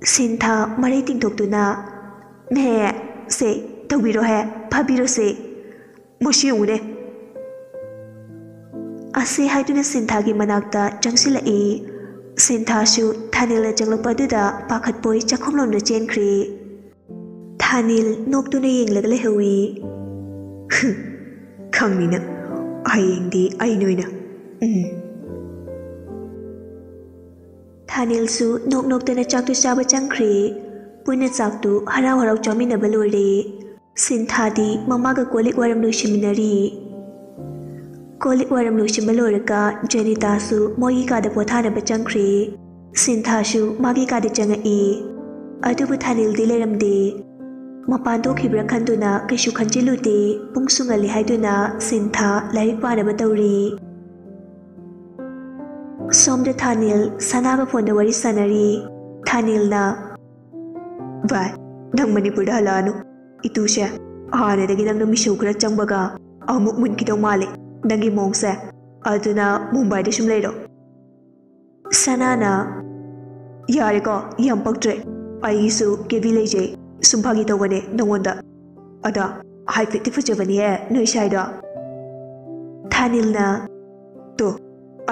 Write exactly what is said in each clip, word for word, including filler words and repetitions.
ꯁꯤꯟꯊꯥ ꯃꯔꯩ ꯇꯤꯡꯊꯣꯛꯇꯨꯅ, "ꯃꯦ, ꯁꯦ, ꯇꯧꯕꯤꯔꯣꯍꯦ, ꯐꯥꯕꯤꯔꯣꯁꯦ, ꯃꯁꯤ ꯌꯦꯡꯉꯨꯅꯦ"꯫ ꯑꯁꯤ ꯍꯥꯏꯗꯨꯅ ꯁꯤꯟꯊꯥꯒꯤ ꯃꯅꯥꯛꯇ ꯆꯪꯁꯤꯜꯂꯛꯏ꯫ ꯁꯤꯟꯊꯥꯁꯨ ꯊꯥꯅꯤꯜꯅ ꯆꯪꯂꯛꯄ ꯑꯗꯨꯗ ꯄꯥꯈꯠꯄꯣꯏ ꯆꯥꯛꯈꯨꯝꯂꯣꯝꯗ ꯆꯦꯟꯈ꯭ꯔꯦ꯫ ꯊꯥꯅꯤꯜ ꯅꯣꯛꯇꯨꯅ ꯌꯦꯡꯂꯒ ꯂꯩꯍꯧꯏ꯫ "ꯈꯪꯅꯤꯅ, ꯍꯌꯦꯡꯗꯤ ꯑꯩ ꯅꯣꯏꯅ, ꯎꯝ"꯫ ꯊꯥꯅꯤꯜꯁꯨ ꯅꯣꯛ ꯅꯣꯛꯇꯅ ꯆꯥꯛꯇꯨ ꯆꯥꯕ ꯆꯪꯈ꯭ꯔꯦ꯫ ꯄꯨꯟꯅ ꯆꯥꯛꯇꯨ ꯍꯔꯥꯎ ꯍꯔꯥꯎ ꯆꯥꯃꯤꯟꯅꯕ ꯂꯣꯏꯔꯦ꯫ ꯁꯤꯟꯊꯥꯗꯤ ꯃꯃꯥꯒ ꯀꯣꯜ ꯂꯤꯛ ꯋꯥꯏꯔꯝ ꯂꯣꯏꯁꯤꯟꯃꯤꯟꯅꯔꯤ꯫ ꯀꯣꯜ ꯂꯤꯛ ꯋꯥꯏꯔꯝ ꯂꯣꯏꯁꯤꯟꯕ ꯂꯣꯏꯔꯒ ꯖꯦꯅꯤꯇꯥꯁꯨ ꯃꯣꯏꯒꯤ ꯀꯥꯗ ꯄꯣꯊꯥꯅꯕ ꯆꯪꯈ꯭ꯔꯦ꯫ ꯁꯤꯟꯊꯥꯁꯨ ꯃꯥꯒꯤ ꯀꯥꯗ ꯆꯪꯉꯛꯏ꯫ ꯑꯗꯨꯕꯨ ꯊꯥꯅꯤꯜꯗꯤ ꯂꯩꯔꯝꯗꯦ꯫ ꯃꯄꯥꯟ ꯊꯣꯛꯈꯤꯕ꯭ꯔꯥ ꯈꯟꯗꯨꯅ ꯀꯩꯁꯨ ꯈꯟꯖꯤꯜꯂꯨꯗꯦ꯫ ꯄꯨꯡꯁꯨ ꯉꯜꯂꯤ ꯍꯥꯏꯗꯨꯅ ꯁꯤꯟꯊꯥ ꯂꯥꯏꯔꯤꯛ ꯄꯥꯅꯕ ꯇꯧꯔꯤ꯫ ꯁꯣꯝꯗ ꯊꯥꯅꯤꯜ ꯁꯅꯥꯒ ꯐꯣꯟꯗ ꯋꯥꯔꯤ ꯁꯥꯟꯅꯔꯤ꯫ ꯊꯥꯅꯤꯜꯅ, "ꯚꯥꯏ, ꯅꯪ ꯃꯅꯤꯄꯨꯔꯗ ꯍꯜꯂꯛꯑꯅꯨ꯫ ꯏꯇꯨꯁꯦ ꯍꯥꯟꯅꯗꯒꯤ ꯅꯪꯅ ꯃꯤꯁꯧ ꯈꯔ ꯆꯪꯕꯒ ꯑꯃꯨꯛ ꯃꯨꯟꯈꯤꯗꯧ ꯃꯥꯜꯂꯦ ꯅꯪꯒꯤ ꯃꯑꯣꯡꯁꯦ꯫ ꯑꯗꯨꯅ ꯃꯨꯝꯕꯥꯏꯗ ꯁꯨꯝ ꯂꯩꯔꯣ"꯫ ꯁꯅꯥꯅ, "ꯌꯥꯔꯦꯀꯣ, ꯌꯥꯝ ꯄꯛꯇ꯭ꯔꯦ꯫ ꯑꯩꯒꯤꯁꯨ ꯀꯦꯕꯤ ꯂꯩꯖꯩ꯫ ꯁꯨꯝ ꯐꯥꯒꯤ ꯇꯧꯕꯅꯦ ꯅꯪꯉꯣꯟꯗ꯫ ꯑꯗ ꯍꯥꯏꯐꯦꯠꯇꯤ ꯐꯖꯕꯅꯤꯍꯦ ꯅꯣꯏ ꯁ꯭ꯋꯥꯏꯗꯣ"꯫ ꯊꯥꯅꯤꯜꯅ, "ꯇꯣ,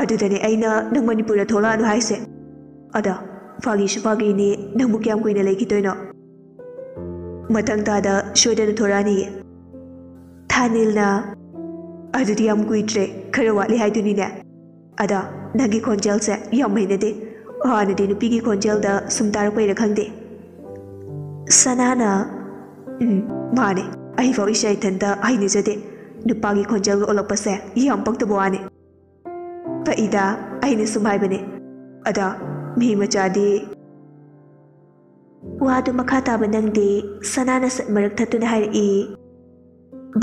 ꯑꯗꯨꯗꯅꯦ ꯑꯩꯅ ꯅꯪ ꯃꯅꯤꯄꯨꯔꯗ ꯊꯣꯛꯂꯛꯑꯅꯨ ꯍꯥꯏꯁꯦ꯫ ꯑꯗ ꯐꯥꯒꯤꯁꯨ ꯐꯥꯒꯤꯅꯤ, ꯅꯪꯕꯨ ꯀꯌꯥꯝ ꯀꯨꯏꯅ ꯂꯩꯈꯤꯗꯣꯏꯅꯣ? ꯃꯊꯪ ꯊꯥꯗ ꯁꯣꯏꯗꯅ ꯊꯣꯔꯛꯑꯅꯤꯌꯦ"꯫ ꯊꯥꯅꯤꯜꯅ, "ꯑꯗꯨꯗꯤ ꯌꯥꯝ ꯀꯨꯏꯗ꯭ꯔꯦ, ꯈꯔ ꯋꯥꯠꯂꯤ ꯍꯥꯏꯗꯨꯅꯤꯅꯦ꯫ ꯑꯗ ꯅꯪꯒꯤ ꯈꯣꯟꯖꯦꯜꯁꯦ ꯌꯥꯝ ꯍꯩꯅꯗꯦ꯫ ꯍꯥꯟꯅꯗꯤ ꯅꯨꯄꯤꯒꯤ ꯈꯣꯟꯖꯦꯜꯗ ꯁꯨꯝ ꯇꯥꯔꯛꯄꯩꯔ ꯈꯪꯗꯦ"꯫ ꯁꯅꯥꯅ, "ꯎꯝ, ꯃꯥꯅꯦ꯫ ꯑꯩꯐꯥꯎ ꯏꯁꯥ ꯏꯊꯟꯇ ꯍꯩꯅꯖꯗꯦ꯫ ꯅꯨꯄꯥꯒꯤ ꯈꯣꯟꯖꯦꯜꯒ ꯑꯣꯜꯂꯛꯄꯁꯦ ꯌꯥꯝ ꯄꯛꯇꯕ ꯋꯥꯅꯦ꯫ ꯐꯩꯗ, ꯑꯩꯅ ꯁꯨꯝ ꯍꯥꯏꯕꯅꯦ꯫ ꯑꯗ ꯃꯤ ꯃꯆꯥꯗꯤ"꯫ ꯋꯥꯗꯨ ꯃꯈꯥ ꯇꯥꯕ ꯅꯪꯗꯦ꯫ ꯁꯅꯥꯅ ꯁꯠ ꯃꯔꯛ ꯊꯠꯇꯨꯅ ꯍꯥꯏꯔꯛꯏ꯫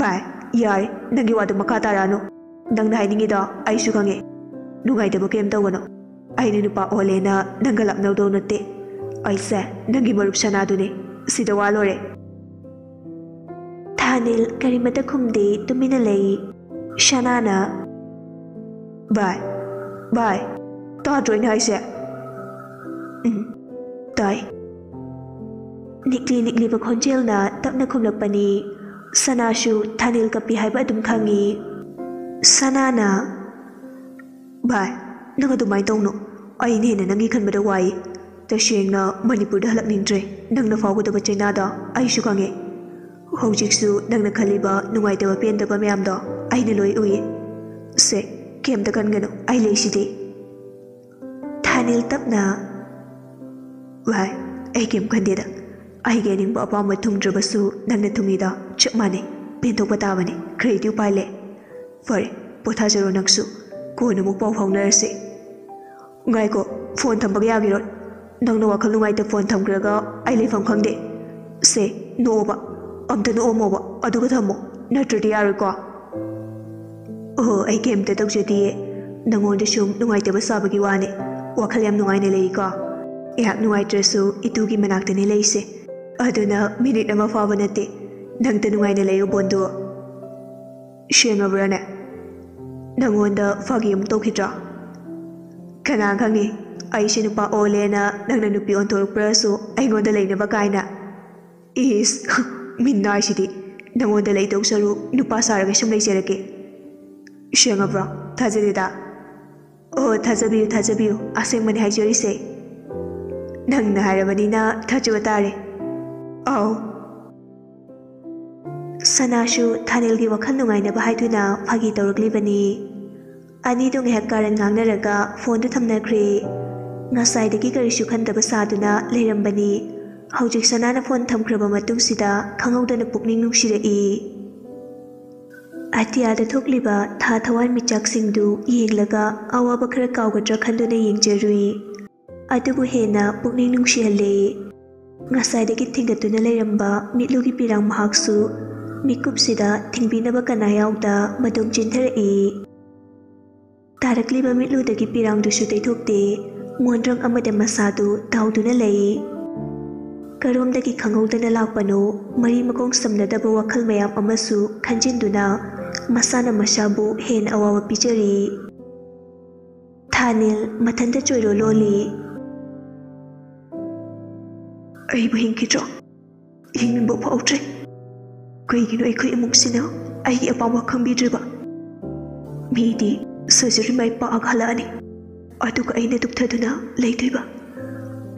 "ꯚꯥꯏ, ꯌꯥꯔꯦ, ꯅꯪꯒꯤ ꯋꯥꯗꯨ ꯃꯈꯥ ꯇꯥꯔꯛꯑꯅꯨ꯫ ꯅꯪꯅ ꯍꯥꯏꯅꯤꯡꯉꯤꯗꯣ ꯑꯩꯁꯨ ꯈꯪꯉꯦ꯫ ꯅꯨꯡꯉꯥꯏꯇꯕ ꯀꯩꯝ ꯇꯧꯒꯅꯨ꯫ ꯑꯩꯅ ꯅꯨꯄꯥ ꯑꯣꯜꯂꯦꯅ ꯅꯪꯒ ꯂꯥꯞꯅꯧꯗꯧ ꯅꯠꯇꯦ꯫ ꯑꯩꯁꯦ ꯅꯪꯒꯤ ꯃꯔꯨꯞ ꯁꯅꯥꯗꯨꯅꯦ꯫ ꯁꯤꯗ ꯋꯥ ꯂꯣꯏꯔꯦ"꯫ ꯊꯥꯅꯤꯜ ꯀꯔꯤꯃꯠꯇ ꯈꯨꯝꯗꯦ, ꯇꯨꯃꯤꯟꯅ ꯂꯩ꯫ ꯁꯅꯥꯅ, "ꯚꯥꯏ, ꯚꯥꯏ, ꯇꯥꯗ꯭ꯔꯣ ꯑꯩꯅ ꯍꯥꯏꯁꯦ?" "ꯎꯝ, ꯇꯥꯏ꯫ ꯅꯤꯛꯂꯤ ꯅꯤꯛꯂꯤꯕ ꯈꯣꯟꯖꯦꯜꯅ ꯇꯞꯅ ꯈꯨꯝꯂꯛꯄꯅꯤ꯫ ꯁꯅꯥꯁꯨ ꯊꯥꯅꯤꯜ ꯀꯞꯄꯤ ꯍꯥꯏꯕ ꯑꯗꯨꯝ ꯈꯪꯏ꯫ ꯁꯅꯥꯅ, "ꯚꯥꯏ, ꯅꯪ ꯑꯗꯨꯃꯥꯏꯅ ꯇꯧꯅꯨ꯫ ꯑꯩꯅ ꯍꯦꯟꯅ ꯅꯪꯒꯤ ꯈꯟꯕꯗ ꯋꯥꯏ꯫ ꯇꯁꯦꯡꯅ ꯃꯅꯤꯄꯨꯔꯗ ꯍꯜꯂꯛꯅꯤꯡꯗ꯭ꯔꯦ꯫ ꯅꯪꯅ ꯐꯥꯎꯒꯗꯕ ꯆꯩꯅꯥꯗꯣ ꯑꯩꯁꯨ ꯈꯪꯉꯦ꯫ ꯍꯧꯖꯤꯛꯁꯨ ꯅꯪꯅ ꯈꯜꯂꯤꯕ ꯅꯨꯡꯉꯥꯏꯇꯕ ꯄꯦꯟꯗꯕ ꯃꯌꯥꯝꯗꯣ ꯑꯩꯅ ꯂꯣꯏ ꯎꯏ꯫ ꯁꯦ, ꯀꯩꯝꯇ ꯈꯟꯒꯅꯨ, ꯑꯩ ꯂꯩꯁꯤꯗꯤ꯫" ꯊꯥꯅꯤꯜ ꯇꯞꯅ, "ꯚꯥꯏ, ꯑꯩ ꯀꯩꯝ ꯈꯟꯗꯦꯗ꯫ ꯑꯩꯒꯤ ꯑꯅꯤꯡꯕ ꯑꯄꯥꯝꯕ ꯊꯨꯡꯗ꯭ꯔꯕꯁꯨ ꯅꯪꯅ ꯊꯨꯡꯉꯤꯗꯣ ꯆꯞ ꯃꯥꯟꯅꯩ꯫ ꯄꯦꯟꯊꯣꯛꯄ ꯇꯥꯕꯅꯤ꯫ ꯀꯔꯤꯗꯤ ꯎꯄꯥꯏ ꯂꯩ? ꯐꯔꯦ, ꯄꯣꯊꯥꯖꯔꯣ ꯅꯪꯁꯨ꯫ ꯀꯣꯟꯅ ꯑꯃꯨꯛ ꯄꯥꯎ ꯐꯥꯎꯅꯔꯁꯤ꯫" "ꯉꯥꯏꯈꯣ, ꯐꯣꯟ ꯊꯝꯕꯒ ꯌꯥꯒꯤꯔꯣꯏ꯫ ꯅꯪꯅ ꯋꯥꯈꯜ ꯅꯨꯡꯉꯥꯏꯇ ꯐꯣꯟ ꯊꯝꯈ꯭ꯔꯒ ꯑꯩ ꯂꯩꯐꯝ ꯈꯪꯗꯦ꯫ ꯁꯦ, ꯅꯣꯛꯑꯣꯕ꯫ ꯑꯝꯇ ꯅꯣꯛꯑꯝꯃꯣꯕ, ꯑꯗꯨꯒ ꯊꯝꯃꯣ꯫ ꯅꯠꯇ꯭ꯔꯗꯤ ꯌꯥꯔꯣꯏꯀꯣ꯫" "ꯑꯣꯍꯣ, ꯑꯩ ꯀꯩꯝꯇ ꯇꯧꯖꯗꯤꯌꯦ꯫ ꯅꯪꯉꯣꯟꯗ ꯁꯨꯝ ꯅꯨꯡꯉꯥꯏꯇꯕ ꯁꯥꯕꯒꯤ ꯋꯥꯅꯦ꯫ ꯋꯥꯈꯜ ꯌꯥꯝ ꯅꯨꯡꯉꯥꯏꯅ ꯂꯩꯀꯣ꯫ ꯑꯩꯍꯥꯛ ꯅꯨꯡꯉꯥꯏꯇ꯭ꯔꯁꯨ ꯏꯇꯨꯒꯤ ꯃꯅꯥꯛꯇꯅꯦ ꯂꯩꯁꯦ꯫ ꯑꯗꯨꯅ ꯃꯤꯅꯤꯠ ꯑꯃ ꯐꯥꯕ ꯅꯠꯇꯦ꯫ ꯅꯪꯇ ꯅꯨꯡꯉꯥꯏꯅ ꯂꯩꯌꯨ, ꯕꯣꯟꯗꯨ꯫" "ꯁꯦꯡꯉꯕ꯭ꯔꯥꯅꯦ? ꯅꯪꯉꯣꯟꯗ ꯐꯥꯒꯤ ꯑꯃꯨꯛ ꯇꯧꯈꯤꯗ꯭ꯔꯣ?" "ꯀꯅꯥ ꯈꯪꯉꯤ? ꯑꯩꯁꯦ ꯅꯨꯄꯥ ꯑꯣꯜꯂꯦꯅ ꯅꯪꯅ ꯅꯨꯄꯤ ꯑꯣꯟꯊꯣꯔꯛꯄ꯭ꯔꯁꯨ ꯑꯩꯉꯣꯟꯗ ꯂꯩꯅꯕ ꯀꯥꯏꯅ꯫ ꯏꯁ, ꯃꯤꯟꯅꯥꯏꯁꯤꯗꯤ꯫ ꯅꯪꯉꯣꯟꯗ ꯂꯩꯗꯧ ꯁꯔꯨꯛ ꯅꯨꯄꯥ ꯁꯥꯔꯒ ꯁꯨꯝ ꯂꯩꯖꯔꯒꯦ꯫ ꯁꯦꯡꯉꯕ꯭ꯔꯣ? ꯊꯥꯖꯗꯦꯗ?" "ꯑꯣ, ꯊꯥꯖꯕꯤꯌꯨ, ꯊꯥꯖꯕꯤꯌꯨ꯫ ꯑꯁꯦꯡꯕꯅꯤ ꯍꯥꯏꯖꯔꯤꯁꯦ꯫" "ꯅꯪꯅ ꯍꯥꯏꯔꯕꯅꯤꯅ ꯊꯥꯖꯕ ꯇꯥꯔꯦ꯫" "ꯑꯥꯎ꯫" ꯁꯅꯥꯁꯨ ꯊꯥꯅꯤꯜꯒꯤ ꯋꯥꯈꯜ ꯅꯨꯡꯉꯥꯏꯅꯕ ꯍꯥꯏꯗꯨꯅ ꯐꯥꯒꯤ ꯇꯧꯔꯛꯂꯤꯕꯅꯤ꯫ ꯑꯅꯤꯗꯨ ꯉꯥꯏꯍꯥꯛ ꯀꯥꯔꯟ ꯉꯥꯡꯅꯔꯒ ꯐꯣꯟꯗꯨ ꯊꯝꯅꯈ꯭ꯔꯦ꯫ ꯉꯁꯥꯏꯗꯒꯤ ꯀꯔꯤꯁꯨ ꯈꯟꯗꯕ ꯁꯥꯗꯨꯅ ꯂꯩꯔꯝꯕꯅꯤ꯫ ꯍꯧꯖꯤꯛ ꯁꯅꯥꯅ ꯐꯣꯟ ꯊꯝꯈ꯭ꯔꯕ ꯃꯇꯨꯡꯁꯤꯗ ꯈꯪꯍꯧꯗꯅ ꯄꯨꯛꯅꯤꯡ ꯅꯨꯡꯁꯤꯔꯛꯏ꯫ ꯑꯇꯤꯌꯥꯗ ꯊꯣꯛꯂꯤꯕ ꯊꯥ ꯊꯋꯥꯟꯃꯤꯆꯥꯛꯁꯤꯡꯗꯨ ꯌꯦꯡꯂꯒ ꯑꯋꯥꯕ ꯈꯔ ꯀꯥꯎꯒꯗ꯭ꯔꯥ ꯈꯟꯗꯨꯅ ꯌꯦꯡꯖꯔꯨꯏ꯫ ꯑꯗꯨꯕꯨ ꯍꯦꯟꯅ ꯄꯨꯛꯅꯤꯡ ꯅꯨꯡꯁꯤꯍꯜꯂꯦ꯫ ꯉꯁꯥꯏꯗꯒꯤ ꯊꯤꯡꯒꯠꯇꯨꯅ ꯂꯩꯔꯝꯕ ꯃꯤꯠꯂꯨꯒꯤ ꯄꯤꯔꯥꯡ ꯃꯍꯥꯛꯁꯨ ꯃꯤꯀꯨꯞꯁꯤꯗ ꯊꯤꯡꯕꯤꯅꯕ ꯀꯅꯥ ꯌꯥꯎꯗ ꯃꯇꯣꯝ ꯆꯦꯟꯊꯔꯛꯏ꯫ ꯇꯥꯔꯛꯂꯤꯕ ꯃꯤꯠꯂꯨꯗꯒꯤ ꯄꯤꯔꯥꯡꯗꯨꯁꯨ ꯇꯩꯊꯣꯛꯇꯦ꯫ ꯃꯣꯟꯗ꯭ꯔꯪ ꯑꯃꯗ ꯃꯁꯥꯗꯨ ꯇꯥꯎꯗꯨꯅ ꯂꯩ꯫ ꯀꯔꯣꯝꯗꯒꯤ ꯈꯪꯍꯧꯗꯅ ꯂꯥꯛꯄꯅꯣ, ꯃꯔꯤ ꯃꯈꯣꯡ ꯁꯝꯅꯗꯕ ꯋꯥꯈꯜ ꯃꯌꯥꯝ ꯑꯃꯁꯨ ꯈꯟꯖꯤꯟꯗꯨꯅ ꯃꯁꯥꯅ ꯃꯁꯥꯕꯨ ꯍꯦꯟꯅ ꯑꯋꯥꯕ ꯄꯤꯖꯔꯤ꯫ ꯊꯥꯅꯤꯜ ꯃꯊꯟꯇ ꯆꯣꯏꯔꯣ ꯂꯣꯜꯂꯤ꯫ "ꯑꯩꯕꯨ ꯍꯤꯡꯈꯤꯗ꯭ꯔꯣ?" ꯌꯦꯡꯅꯤꯡꯕ ꯐꯥꯎꯗ꯭ꯔꯦ꯫ ꯀꯩꯒꯤꯅꯣ ꯑꯩꯈꯣꯏ ꯏꯃꯨꯡꯁꯤꯅ ꯑꯩꯒꯤ ꯑꯄꯥꯝꯕ ꯈꯪꯕꯤꯗ꯭ꯔꯤꯕ? ꯃꯤꯗꯤ ꯁꯔꯖꯔꯤ ꯃꯥꯏ ꯄꯥꯛꯑꯒ ꯍꯜꯂꯛꯑꯅꯤ, ꯑꯗꯨꯒ ꯑꯩꯅ ꯇꯨꯞꯊꯗꯨꯅ ꯂꯩꯗꯣꯏꯕ?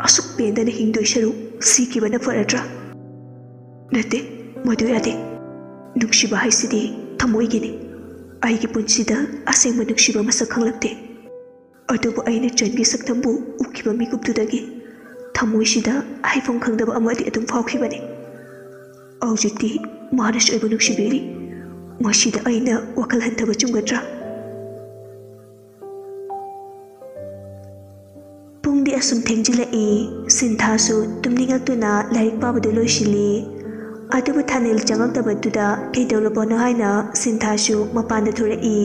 ꯑꯁꯨꯛ ꯄꯦꯟꯗꯅ ꯍꯤꯡꯗꯣꯏ ꯁꯔꯨꯛ ꯁꯤꯈꯤꯕꯅ ꯐꯔꯗ꯭ꯔꯥ? ꯅꯠꯇꯦ, ꯃꯗꯨ ꯌꯥꯗꯦ꯫ ꯅꯨꯡꯁꯤꯕ ꯍꯥꯏꯁꯤꯗꯤ ꯊꯃꯣꯏꯒꯤꯅꯤ꯫ ꯑꯩꯒꯤ ꯄꯨꯟꯁꯤꯗ ꯑꯁꯦꯡꯕ ꯅꯨꯡꯁꯤꯕ ꯃꯁꯛ ꯈꯪꯂꯛꯇꯦ꯫ ꯑꯗꯨꯕꯨ ꯑꯩꯅ ꯆꯟꯒꯤ ꯁꯛꯇꯝꯕꯨ ꯎꯈꯤꯕ ꯃꯤꯀꯨꯞꯇꯨꯗꯒꯤ ꯊꯃꯣꯏꯁꯤꯗ ꯍꯥꯏꯐꯝ ꯈꯪꯗꯕ ꯑꯃꯗꯤ ꯑꯗꯨꯝ ꯐꯥꯎꯈꯤꯕꯅꯤ꯫ ꯍꯧꯖꯤꯛꯇꯤ ꯃꯥꯅꯁꯨ ꯑꯩꯕꯨ ꯅꯨꯡꯁꯤꯕꯤꯔꯤ꯫ ꯃꯁꯤꯗ ꯑꯩꯅ ꯋꯥꯈꯜ ꯍꯟꯊꯕ ꯆꯨꯝꯒꯗ꯭ꯔꯥ? ꯄꯨꯡꯗꯤ ꯑꯁꯨꯝ ꯊꯦꯡꯖꯤꯜꯂꯛꯏ꯫ ꯁꯤꯟꯊꯥꯁꯨ ꯇꯨꯝꯅꯤꯡꯉꯛꯇꯨꯅ ꯂꯥꯏꯔꯤꯛ ꯄꯥꯕꯗꯨ ꯂꯣꯏꯁꯤꯜꯂꯤ꯫ ꯑꯗꯨꯕꯨ ꯊꯥꯅꯤꯜ ꯆꯪꯉꯛꯇꯕꯗꯨꯗ ꯀꯩꯗꯧꯔꯕꯅꯣ ꯍꯥꯏꯅ ꯁꯤꯟꯊꯥꯁꯨ ꯃꯄꯥꯟꯗ ꯊꯣꯔꯛꯏ꯫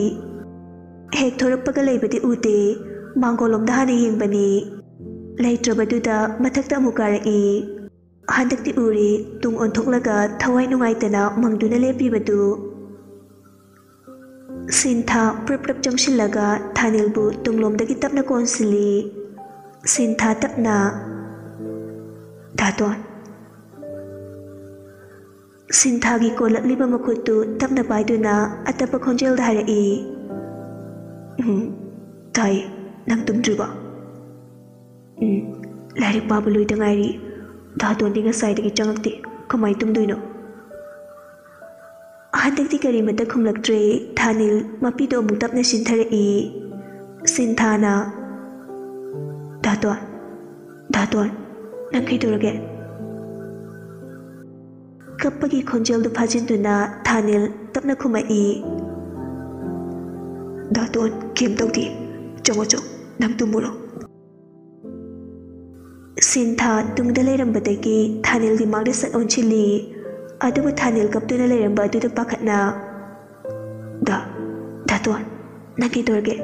ꯍꯦꯛ ꯊꯣꯔꯛꯄꯒ ꯂꯩꯕꯗꯤ ꯎꯗꯦ꯫ ꯃꯥꯡꯒꯣꯜꯂꯣꯝꯗ ꯍꯥꯟꯅ ꯌꯦꯡꯕꯅꯤ꯫ ꯂꯩꯇ꯭ꯔꯕꯗꯨꯗ ꯃꯊꯛꯇ ꯑꯃꯨꯛ ꯀꯥꯔꯛꯏ꯫ ꯍꯟꯗꯛꯇꯤ ꯎꯔꯦ, ꯇꯨꯡ ꯑꯣꯟꯊꯣꯛꯂꯒ ꯊꯋꯥꯏ ꯅꯨꯡꯉꯥꯏꯇꯅ ꯃꯪꯗꯨꯅ ꯂꯦꯞꯄꯤꯕꯗꯨ꯫ ꯁꯤꯟꯊꯥ ꯄ꯭ꯔꯞ ꯄ꯭ꯔꯞ ꯆꯪꯁꯤꯜꯂꯒ ꯊꯥꯅꯤꯜꯕꯨ ꯇꯨꯡꯂꯣꯝꯗꯒꯤ ꯇꯞꯅ ꯀꯣꯟꯁꯤꯜꯂꯤ꯫ ꯁꯤꯟꯊꯥ ꯇꯞꯅ, "ꯙꯥꯇꯣꯟ꯫" ꯁꯤꯟꯊꯥꯒꯤ ꯀꯣꯜꯂꯛꯂꯤꯕ ꯃꯈꯨꯠꯇꯨ ꯇꯞꯅ ꯄꯥꯏꯗꯨꯅ ꯑꯇꯞꯄ ꯈꯣꯟꯖꯦꯜꯗ ꯍꯥꯏꯔꯛꯏ, "ꯎꯝ, ꯇꯥꯏ꯫ ꯅꯪ ꯇꯨꯝꯗ꯭ꯔꯤꯕꯣ?" "ꯎꯝ, ꯂꯥꯏꯔꯤꯛ ꯄꯥꯕ ꯂꯣꯏꯗ ꯉꯥꯏꯔꯤ꯫ ꯙꯥꯇꯣꯟꯗꯤ ꯉꯁꯥꯏꯗꯒꯤ ꯆꯪꯉꯛꯇꯦ꯫ ꯀꯃꯥꯏ ꯇꯨꯝꯗꯣꯏꯅꯣ?" ꯍꯟꯗꯛꯇꯤ ꯀꯔꯤꯃꯠꯇ ꯈꯨꯝꯂꯛꯇ꯭ꯔꯦ꯫ ꯊꯥꯅꯤꯜ ꯃꯄꯤꯗꯣ ꯑꯃꯨꯛ ꯇꯞꯅ ꯆꯤꯟꯊꯔꯛꯏ꯫ ꯁꯤꯟꯊꯥꯅ, "ꯙꯥꯇꯣꯟ, ꯙꯥꯇꯣꯟ, ꯅꯪ ꯀꯩꯗꯧꯔꯒꯦ?" ꯀꯞꯄꯒꯤ ꯈꯣꯟꯖꯦꯜꯗꯨ ꯐꯥꯖꯤꯟꯗꯨꯅ ꯊꯥꯅꯤꯜ ꯇꯞꯅ ꯈꯨꯝꯃꯛꯏ, "ꯙꯥꯇꯣꯟ, ꯀꯩꯝ ꯇꯧꯗꯦ꯫ ꯆꯪꯉꯣ, ꯆꯪꯉꯣ, ꯅꯪ ꯇꯨꯝꯃꯨꯔꯣ꯫" ꯁꯤꯟꯊꯥ ꯇꯨꯡꯗ ꯂꯩꯔꯝꯕꯗꯒꯤ ꯊꯥꯅꯤꯜꯒꯤ ꯃꯥꯡꯗ ꯁꯠ ꯑꯣꯟꯁꯤꯜꯂꯤ꯫ ꯑꯗꯨꯕꯨ ꯊꯥꯅꯤꯜ ꯀꯞꯇꯨꯅ ꯂꯩꯔꯝꯕ ꯑꯗꯨꯗ ꯄꯥꯈꯠꯅ, "ꯙꯥ, ꯙꯥꯇꯣꯟ, ꯅꯪ ꯀꯩꯗꯧꯔꯒꯦ?